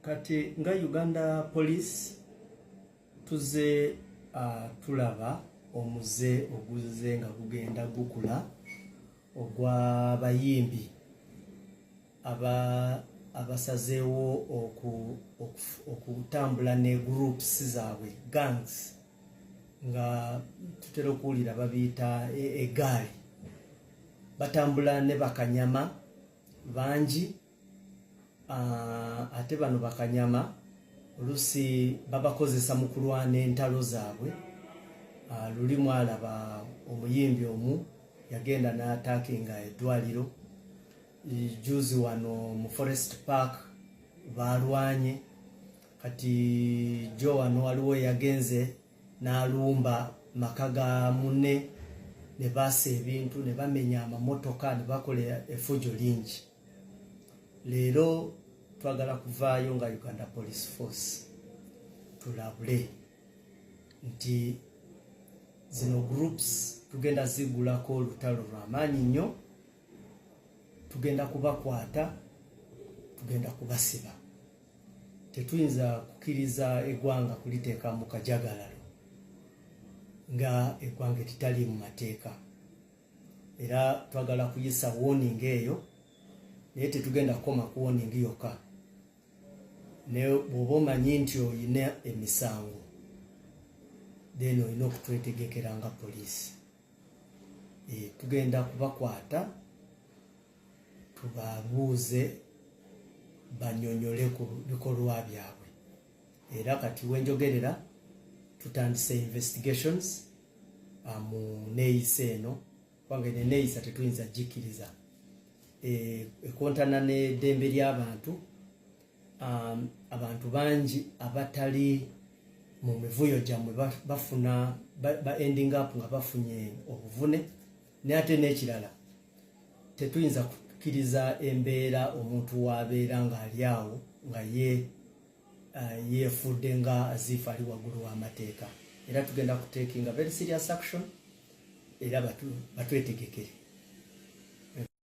Kati nga Uganda Police tuzze tulaba omuze oguzze nga gugenda gukula ogw'abayimbi abasazeewo okutambula ne groups zaabwe, gangs, nga tutera okuwulira babiyita egaali. Batambula ne bakanyama bangi, ate bano bakanyama olusi babakozesa mu kulwana entalo zaabwe. Luli mwalaba omuyimbi omu yagenda n'attackinga eddwaliro. Juzi wano mu Forest Park balwanye. Kati jo wano waliwo yagenze n'alumba maka ga munne ne baasa ebintu ne bamenya amamotoka ne bakola effujo lingi. Leero twagala kuvaayo nga Uganda Police Force tulabule nti zino groups tugenda zigulako olutalo lw'amaanyi nnyo. Tugenda kubakwata, tugenda kubasiba. Tetuyinza kukkiriza eggwanga kuliteeka mu kajagalalo nga eggwanga eritali mu mateeka. Era twagala kuyisa warning eyo, naye tetugenda kukoma ku warning yokka. Naye bw'oba omanyi nti oyina emisango, then olina okutwetegekera nga poliisi. Tugenda kubakwata, tubabuuze banyonyole ku bikolwa byabwe. Era kati wenjogerera tutandise investigations mu neeyisa eno, kubanga eno eneeyisa tetuyinza gikkiriza. Ekontana n'eddembe ly'abantu. Abantu bangi abatali mu mivuyo gyammwe bafuna ba ending up nga bafunye obuvune. Naye ate n'ekirala, tetuyinza kukkiriza embeera omuntu wabeera ng'ali awo nga ye yeefudde nga as if ali waggulu w'amateeka. Era tugenda kutakinga very serious action, era batwetegekere.